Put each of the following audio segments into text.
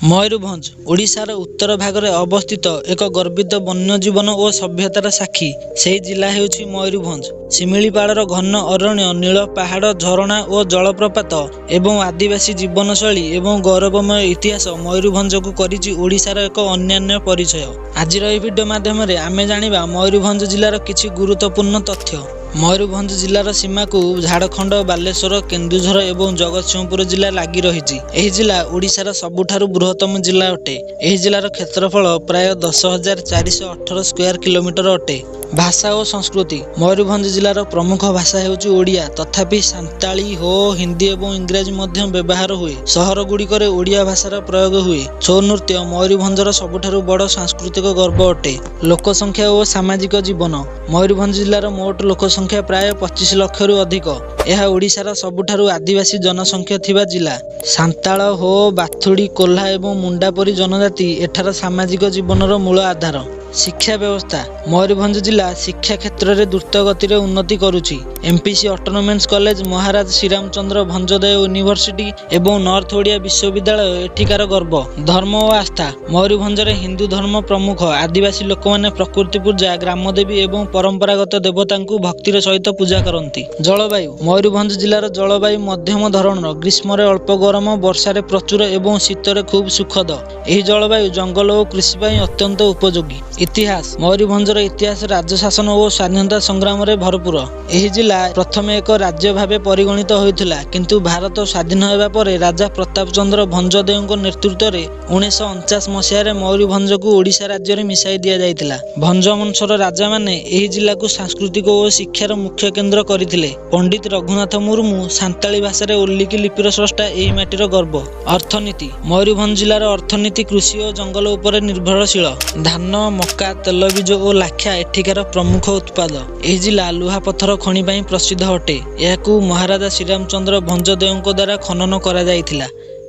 ମୟୂରଭଞ୍ଜ ଓଡ଼ିଶାର ଉତ୍ତର ଭାଗରେ ଅବସ୍ଥିତ ଏକ ଗର୍ବିତ ବନ୍ୟଜୀବନ ଓ ସଭ୍ୟତାର ସାକ୍ଷୀ। ସେହି ଜିଲ୍ଲା ହେଉଛି ମୟୂରଭଞ୍ଜ। ଶିମିଳିପାଳର ଘନ ଅରଣ୍ୟ, ନୀଳ ପାହାଡ଼, ଝରଣା ଓ ଜଳପ୍ରପାତ ଏବଂ ଆଦିବାସୀ ଜୀବନଶୈଳୀ ଏବଂ ଗୌରବମୟ ଇତିହାସ ମୟୂରଭଞ୍ଜକୁ କରିଛି ଓଡ଼ିଶାର ଏକ ଅନନ୍ୟ ପରିଚୟ। ଆଜିର ଏହି ଭିଡ଼ିଓ ମାଧ୍ୟମରେ ଆମେ ଜାଣିବା ମୟୂରଭଞ୍ଜ ଜିଲ୍ଲାର କିଛି ଗୁରୁତ୍ୱପୂର୍ଣ୍ଣ ତଥ୍ୟ। ମୟୂରଭଞ୍ଜ ଜିଲ୍ଲାର ସୀମାକୁ ଝାଡ଼ଖଣ୍ଡ, ବାଲେଶ୍ୱର, କେନ୍ଦୁଝର ଏବଂ ଜଗତସିଂହପୁର ଜିଲ୍ଲା ଲାଗି ରହିଛି। ଏହି ଜିଲ୍ଲା ଓଡ଼ିଶାର ସବୁଠାରୁ ବୃହତ୍ତମ ଜିଲ୍ଲା ଅଟେ। ଏହି ଜିଲ୍ଲାର କ୍ଷେତ୍ରଫଳ ପ୍ରାୟ 10,418 ସ୍କୋୟାର କିଲୋମିଟର ଅଟେ। ଭାଷା ଓ ସଂସ୍କୃତି: ମୟୂରଭଞ୍ଜ ଜିଲ୍ଲାର ପ୍ରମୁଖ ଭାଷା ହେଉଛି ଓଡ଼ିଆ। ତଥାପି ସାନ୍ତାଳୀ, ହୋ, ହିନ୍ଦୀ ଏବଂ ଇଂରାଜୀ ମଧ୍ୟ ବ୍ୟବହାର ହୁଏ। ସହରଗୁଡ଼ିକରେ ଓଡ଼ିଆ ଭାଷାର ପ୍ରୟୋଗ ହୁଏ। ଛଉ ନୃତ୍ୟ ମୟୂରଭଞ୍ଜର ସବୁଠାରୁ ବଡ଼ ସାଂସ୍କୃତିକ ଗର୍ବ ଅଟେ। ଲୋକସଂଖ୍ୟା ଓ ସାମାଜିକ ଜୀବନ: ମୟୂରଭଞ୍ଜ ଜିଲ୍ଲାର ମୋଟ ଲୋକସଂଖ୍ୟା ପ୍ରାୟ 25 ଲକ୍ଷରୁ ଅଧିକ। ଏହା ଓଡ଼ିଶାର ସବୁଠାରୁ ଆଦିବାସୀ ଜନସଂଖ୍ୟା ଥିବା ଜିଲ୍ଲା। ସାନ୍ତାଳ, ହୋ, ବାଥୁଡ଼ି, କୋହ୍ଲା ଏବଂ ମୁଣ୍ଡା ପରି ଜନଜାତି ଏଠାର ସାମାଜିକ ଜୀବନର ମୂଳ ଆଧାର। ଶିକ୍ଷା ବ୍ୟବସ୍ଥା: ମୟୂରଭଞ୍ଜ ଜିଲ୍ଲା ଶିକ୍ଷା କ୍ଷେତ୍ରରେ ଦ୍ରୁତ ଗତିରେ ଉନ୍ନତି କରୁଛି। ଏମପିସି ଅଟୋନମସ୍ କଲେଜ, ମହାରାଜ ଶ୍ରୀରାମଚନ୍ଦ୍ର ଭଞ୍ଜଦେଓ ୟୁନିଭର୍ସିଟି ଏବଂ ନର୍ଥ ଓଡ଼ିଆ ବିଶ୍ୱବିଦ୍ୟାଳୟ ଏଠିକାର ଗର୍ବ। ଧର୍ମ ଓ ଆସ୍ଥା: ମୟୂରଭଞ୍ଜରେ ହିନ୍ଦୁ ଧର୍ମ ପ୍ରମୁଖ। ଆଦିବାସୀ ଲୋକମାନେ ପ୍ରକୃତି ପୂଜା, ଗ୍ରାମଦେବୀ ଏବଂ ପରମ୍ପରାଗତ ଦେବତାଙ୍କୁ ଭକ୍ତିର ସହିତ ପୂଜା କରନ୍ତି। ଜଳବାୟୁ: ମୟୂରଭଞ୍ଜ ଜିଲ୍ଲାର ଜଳବାୟୁ ମଧ୍ୟମ ଧରଣର। ଗ୍ରୀଷ୍ମରେ ଅଳ୍ପ ଗରମ, ବର୍ଷାରେ ପ୍ରଚୁର ଏବଂ ଶୀତରେ ଖୁବ୍ ସୁଖଦ। ଏହି ଜଳବାୟୁ ଜଙ୍ଗଲ ଓ କୃଷି ପାଇଁ ଅତ୍ୟନ୍ତ ଉପଯୋଗୀ। ଇତିହାସ: ମୟୂରଭଞ୍ଜର ଇତିହାସ ରାଜଶାସନ ଓ ସ୍ୱାଧୀନତା ସଂଗ୍ରାମରେ ଭରପୁର। ଏହି ଜିଲ୍ଲା ପ୍ରଥମେ ଏକ ରାଜ୍ୟ ଭାବେ ପରିଗଣିତ ହେଉଥିଲା, କିନ୍ତୁ ଭାରତ ସ୍ୱାଧୀନ ହେବା ପରେ ରାଜା ପ୍ରତାପ ଚନ୍ଦ୍ର ଭଞ୍ଜଦେଓଙ୍କ ନେତୃତ୍ୱରେ 1949 ମସିହାରେ ମୟୂରଭଞ୍ଜକୁ ଓଡ଼ିଶା ରାଜ୍ୟରେ ମିଶାଇ ଦିଆଯାଇଥିଲା। ଭଞ୍ଜ ବଂଶର ରାଜାମାନେ ଏହି ଜିଲ୍ଲାକୁ ସାଂସ୍କୃତିକ ଓ ଶିକ୍ଷାର ମୁଖ୍ୟ କେନ୍ଦ୍ର କରିଥିଲେ। ପଣ୍ଡିତ ରଘୁନାଥ ମୁର୍ମୁ, ସାନ୍ତାଳୀ ଭାଷାରେ ଓଲିକି ଲିପିର ସ୍ରଷ୍ଟା, ଏହି ମାଟିର ଗର୍ବ। ଅର୍ଥନୀତି: ମୟୂରଭଞ୍ଜ ଜିଲ୍ଲାର ଅର୍ଥନୀତି କୃଷି ଓ ଜଙ୍ଗଲ ଉପରେ ନିର୍ଭରଶୀଳ। ଧାନ, ମକା, ତେଲବୀଜ ଓ ଲାକ୍ଷା ଏଠିକାର ପ୍ରମୁଖ ଉତ୍ପାଦ। ଏହି ଜିଲ୍ଲା ଲୁହାପଥର ଖଣି ପାଇଁ ପ୍ରସିଦ୍ଧ ଅଟେ। ଏହାକୁ ମହାରାଜା ଶ୍ରୀରାମଚନ୍ଦ୍ର ଭଞ୍ଜଦେଓଙ୍କ ଦ୍ୱାରା ଖନନ କରାଯାଇଥିଲା।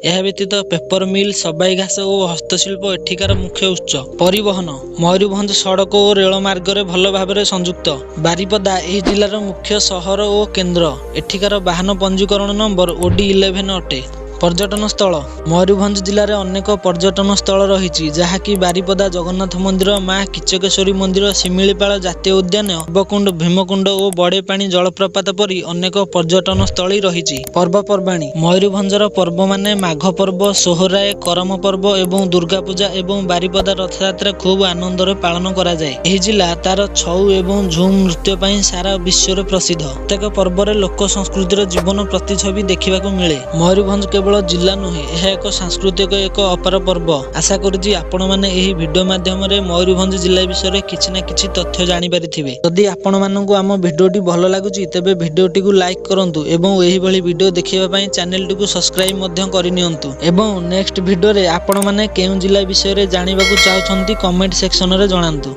ଏହା ବ୍ୟତୀତ ପେପର ମିଲ୍, ସବାଇ ଘାସ ଓ ହସ୍ତଶିଳ୍ପ ଏଠିକାର ମୁଖ୍ୟ ଉତ୍ସ। ପରିବହନ: ମୟୂରଭଞ୍ଜ ସଡ଼କ ଓ ରେଳ ମାର୍ଗରେ ଭଲ ଭାବରେ ସଂଯୁକ୍ତ। ବାରିପଦା ଏହି ଜିଲ୍ଲାର ମୁଖ୍ୟ ସହର ଓ କେନ୍ଦ୍ର। ଏଠିକାର ବାହନ ପଞ୍ଜୀକରଣ ନମ୍ବର ଓଡି 11 ଅଟେ। ପର୍ଯ୍ୟଟନ ସ୍ଥଳ: ମୟୂରଭଞ୍ଜ ଜିଲ୍ଲାରେ ଅନେକ ପର୍ଯ୍ୟଟନ ସ୍ଥଳ ରହିଛି, ଯାହାକି ବାରିପଦା ଜଗନ୍ନାଥ ମନ୍ଦିର, ମା କିଚକେଶ୍ୱରୀ ମନ୍ଦିର, ଶିମିଳିପାଳ ଜାତୀୟ ଉଦ୍ୟାନ, ଶିବକୁଣ୍ଡ, ଭୀମକୁଣ୍ଡ ଓ ବଡ଼େପାଣି ଜଳପ୍ରପାତ ପରି ଅନେକ ପର୍ଯ୍ୟଟନ ସ୍ଥଳୀ ରହିଛି। ପର୍ବପର୍ବାଣୀ: ମୟୂରଭଞ୍ଜର ପର୍ବମାନେ ମାଘ ପର୍ବ, ସୋହରାଏ, କରମ ପର୍ବ ଏବଂ ଦୁର୍ଗାପୂଜା ଏବଂ ବାରିପଦା ରଥଯାତ୍ରା ଖୁବ୍ ଆନନ୍ଦରେ ପାଳନ କରାଯାଏ। ଏହି ଜିଲ୍ଲା ତାର ଛଉ ଏବଂ ଝୁମ୍ ନୃତ୍ୟ ପାଇଁ ସାରା ବିଶ୍ୱରେ ପ୍ରସିଦ୍ଧ। ପ୍ରତ୍ୟେକ ପର୍ବରେ ଲୋକ ସଂସ୍କୃତିର ଜୀବନ୍ତ ପ୍ରତିଛବି ଦେଖିବାକୁ ମିଳେ। ମୟୂରଭଞ୍ଜ କେବଳ ଜିଲ୍ଲା ନୁହେଁ, ଏହା ଏକ ସାଂସ୍କୃତିକ ଏକ ଅପାର ପର୍ବ। ଆଶା କରୁଛି ଆପଣମାନେ ଏହି ଭିଡ଼ିଓ ମାଧ୍ୟମରେ ମୟୂରଭଞ୍ଜ ଜିଲ୍ଲା ବିଷୟରେ କିଛି ନା କିଛି ତଥ୍ୟ ଜାଣିପାରିଥିବେ। ଯଦି ଆପଣମାନଙ୍କୁ ଆମ ଭିଡ଼ିଓଟି ଭଲ ଲାଗୁଛି, ତେବେ ଭିଡ଼ିଓଟିକୁ ଲାଇକ୍ କରନ୍ତୁ ଏବଂ ଏହିଭଳି ଭିଡ଼ିଓ ଦେଖିବା ପାଇଁ ଚ୍ୟାନେଲଟିକୁ ସବସ୍କ୍ରାଇବ୍ ମଧ୍ୟ କରିନିଅନ୍ତୁ ଏବଂ ନେକ୍ସଟ ଭିଡ଼ିଓରେ ଆପଣମାନେ କେଉଁ ଜିଲ୍ଲା ବିଷୟରେ ଜାଣିବାକୁ ଚାହୁଁଛନ୍ତି, କମେଣ୍ଟ ସେକ୍ସନରେ ଜଣାନ୍ତୁ।